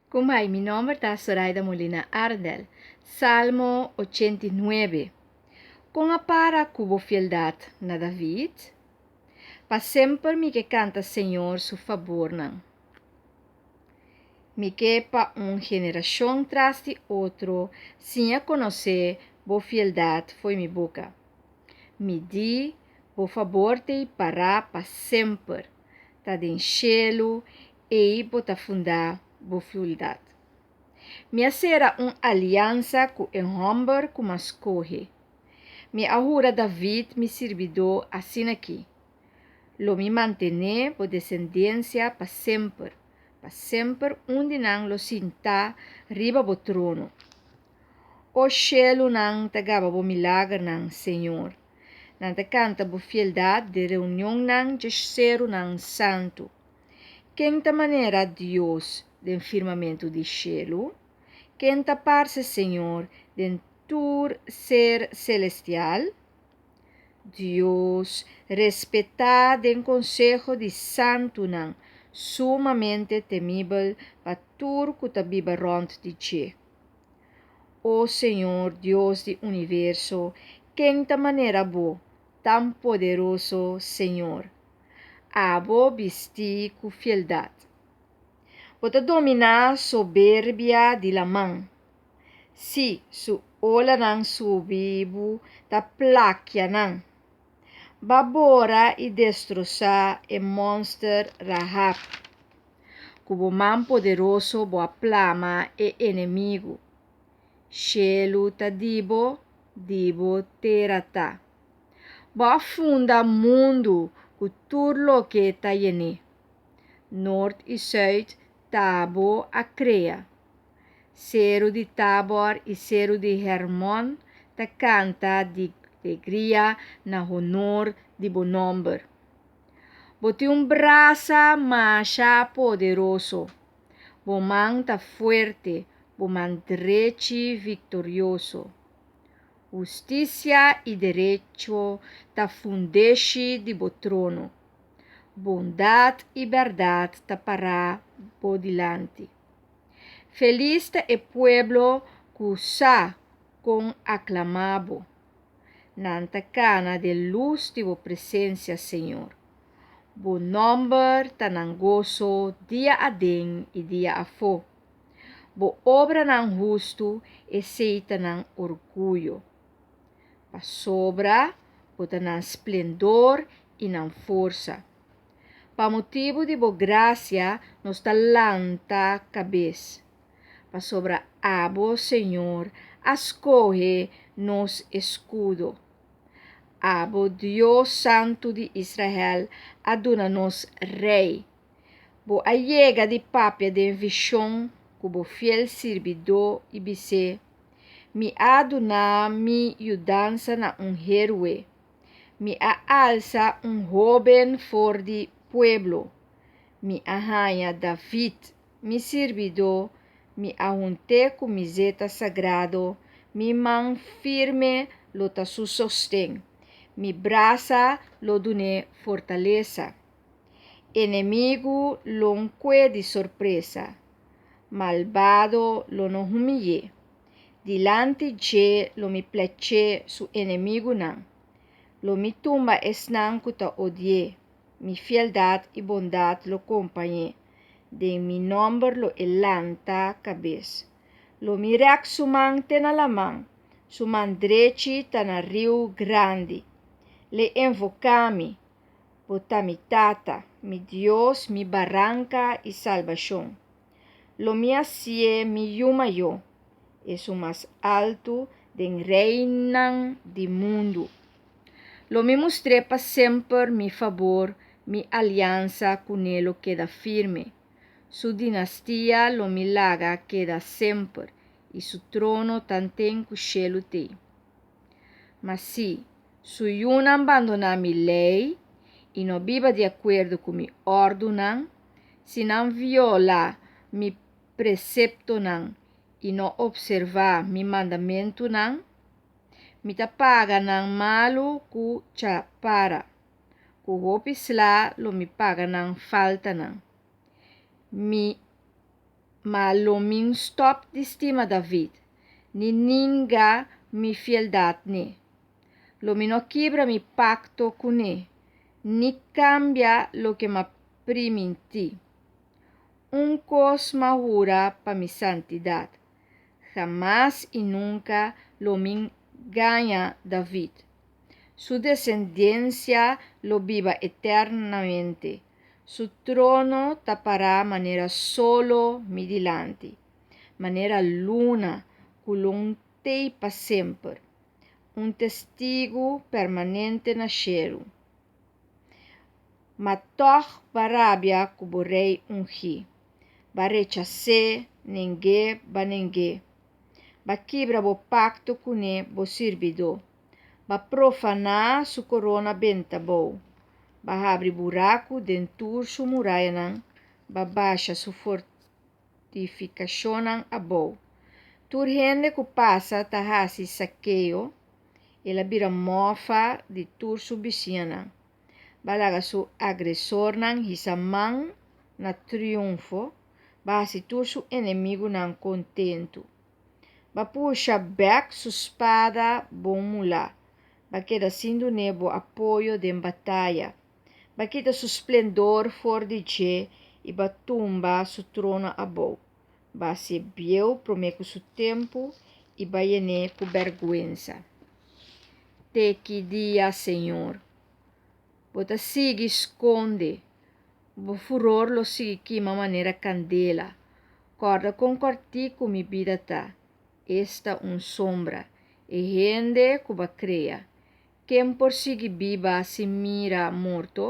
Kumai, mi nomber ta Soraida Molina Ardel. Salmo 89. Kon a para ku bo fieldat na David? Pa semper mi ke kanta Señor su fabornan. Mi ke pa un generashon tras di otro siña konosé bo fieldat fo'i mi boka. Mi di, Bo fabor t'ei pará pa semper, ta den shelu ei bo ta fundá bo fieldat. Mi a sera un aliansa ku e hòmber ku m'a skohe. Mi a hura David mi sirbidó asin'akí, Lo mi mantené bo desendensia pa semper, pa semper un di nan lo sintá riba bo trono. O shelunan ta gaba bo milagernan, Señor. Nan ta kanta bo fieldat den reunionnan dje serunan santu. Ken ta manera Dios den firmamentu di shelu? Ken ta parse Señor den tur ser selestial? Dios, respetá den konseho di santunan, sumamente temibel pa tur ku ta biba rònt di dje. O Señor Dios di universo, ken ta manera bo, tan poderoso Señor? Abo bistí ku fieldat. Bo ta dominá soberbia di laman. Sí, su olanan subi bu ta plakia nan. Ba bora i destrosá e mònster Rahab. Ku bo man poderoso bo a plama e enemigu. Shelu ta di bo, di bo tera ta. Bo a funda mundu ku tur loke ta yen'é. Nort i sùit ta bo a krea. Seru di Tabor i seru di Hermon ta kanta di legria na honor di bo nòmber. Bo tin un brasa masha poderoso. Bo man ta fuerte, bo man drechi viktorioso. Hustisia i derecho ta fundeshi di bo trono. Bondat i bèrdat ta pará bo dilanti. Felis ta e pueblo ku sa kon aklamá bo. Nan ta kana den lus di bo presensia, Señor. Bo nòmber ta nan goso dia aden i dia afó. Bo obranan hustu, esei ta nan orguyo. Pasobra bo ta nan splendor i nan forsa. Pa motibu di bo grasia nos ta lanta kabes, pasobra abo, Señor, a skohe nos eskudo. Abo, Dios Santu di Israel, a duna nos Rei. Bo a yega di papia den vishon ku bo fiel sirbidó i bis'é, Mi a duna mi yudansa na un héroe. Mi a alsa un hóben for di pueblo. Mi a haña David, mi sirbidó, mi a hunt'é ku mi zeta sagrado, mi man firme lo ta su sosten, mi brasa lo dun'é fortalesa. Enemigu lo n'kue di sorpresa, malbado lo no humiy'é. Dilanti dje lo mi plech'é su enemigunan, lo mi tumba esnan ku ta odi'é, mi fieldat i bondat lo kompañ'é, den mi nòmber lo e lanta kabes. Lo mi rèk su man te na laman, su man drechi ta na riu grandi. L'e envoká mi, Bo ta mi Tata, mi Dios, mi baranka i salbashon. Lo mi hasié mi yu mayó, esun mas altu den reinan di mundu. Lo mi mustr'é pa semper mi fabor, mi aliansa kuné lo keda firme. Su dinastia lo mi laga keda semper, i su trono tanten ku shelu t'ei. Ma si su yunan bandoná mi lei i no biba di akuerdo ku mi òrdunan, Si nan viola mi preseptonan i no opservá mi mandamentunan, mi ta paga nan malu ku chapara, ku hopi sla lo mi paga nan faltanan. Mi. Ma lo mi n stòp di stima David, ni ninga mi fieldat n'e. Lo mi no kibra mi pakto kuné, ni kambia loke m'a primintí. Un kos m'a hura pa mi santidat, hamas i nunka lo mi n gaña David. Su desendensia lo biba eternamente. Su trono ta pará manera solo mi dilanti, manera luna ku lo n tei pa semper, un testigu permanente na shelu. Ma tòg b'a rabia ku bo rei ungí, b'a rechas'é, neng'é, b'a neng'é. B'a kibra bo pakto kuné, bo sirbidó. B'a profaná su korona benta bou. B'a habri buraku den tur su murayanan, b'a basha su fortifikashonnan abou. Tur hende ku pasa ta hasi sakeo, el a bira mòfa di tur su bisiñanan. B'a laga su agresornan hisa man na triunfo, b'a hasi tur su enemigunan kontentu. B'a pusha bèk su spada bon mulá, b'a keda sin dun'é bo apoyo den bataya. B'a kita su splendor for di dje i b'a tumba su trono abou. B'a hasié bieu promé ku su tempu i b'a yen'é ku bèrgwensa. Te ki dia, Señor? Bo ta sigui skonde? Bo furor lo sigui kima manera kandela. Kòrda kon kòrtiku mi bida ta, esta un sombra, e hende ku b'a krea. Ken por sigui biba sin mira morto,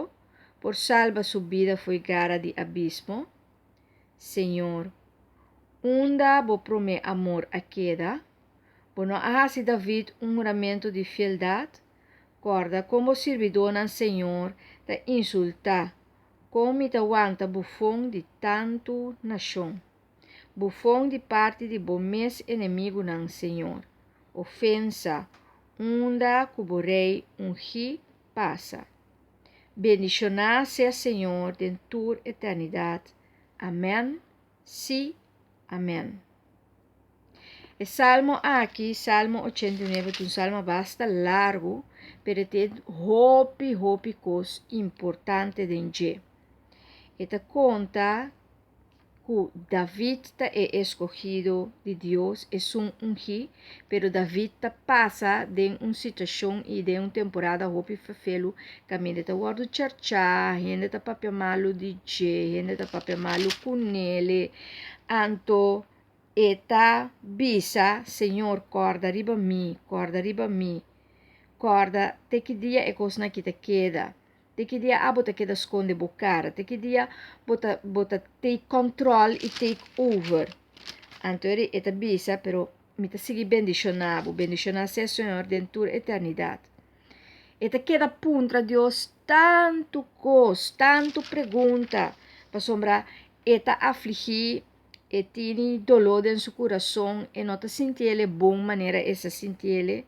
por salba su bida fo'i gara di abismo? Señor, unda bo promé amor a keda? Bo no a hasi David un huramentu di fieldat? Kòrda kon bo sirbidónan, Señor, ta insultá, kon mi ta wanta bufon di tantu nashon, bufon di parti di bo mes enemigunan, Señor. Ofensa, unda ku bo rei ungí pasa. Bendishoná sea Señor den tur eternidat. Amèn, sí, amèn. E salmo aki, Salmo 89, ta un salmo basta largu, pero e tin hopi, hopi kos importante den dje. E ta konta ku David ta e eskohido di Dios, esun ungí, pero David ta pasa den un situashon i den un temporada hopi fefelu kaminda e ta wòrdu charchá, hende ta papia malu di dje, hende ta papia malu kunele, anto E ta bisa, Señor, kòrda riba mi, kòrda riba mi. Kòrda te ki dia e kosnan aki ta keda. Te ki dia abo ta keda skonde bo kara. Te ki dia bo ta bo ta take control i take over. Anto e ta bisa, pero mi ta sigui bendishoná bo. Bendishoná sea Señor den tur eternidat. E ta keda puntra Dios tantu kos, tantu pregunta, pasobra e ta afligí E tini doló den su kurason, e no ta sintiele bon manera e sa sintiele,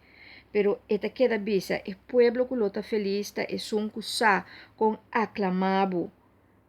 pero e ta keda bisa, e pueblo ku lo ta felis ta esun ku sa kon aklamá bo.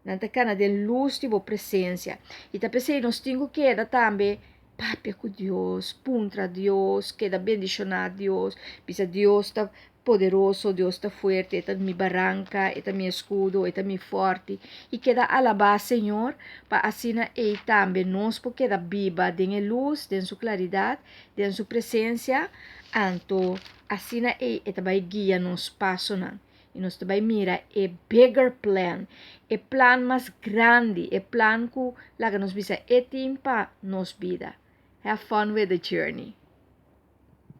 Nan ta kana den lus di bo presensia. I ta p'esei nos tin ku keda tambe papia ku Dios, puntra Dios, keda bendishoná Dios, bisa Dios ta poderoso, Dios ta fuerte, e ta mi baranka, e ta mi eskudo, e ta mi fòrti. I keda alabá Señor, pa asina ei tambe nos por keda biba den e lus, den su klaridat, den su presensia, anto asina ei e ta bai guia nos pasonan. I nos ta bai mira e bigger plan, e plan mas grandi, e plan ku laga nos bisa e tin pa nos bida. Have fun with the journey.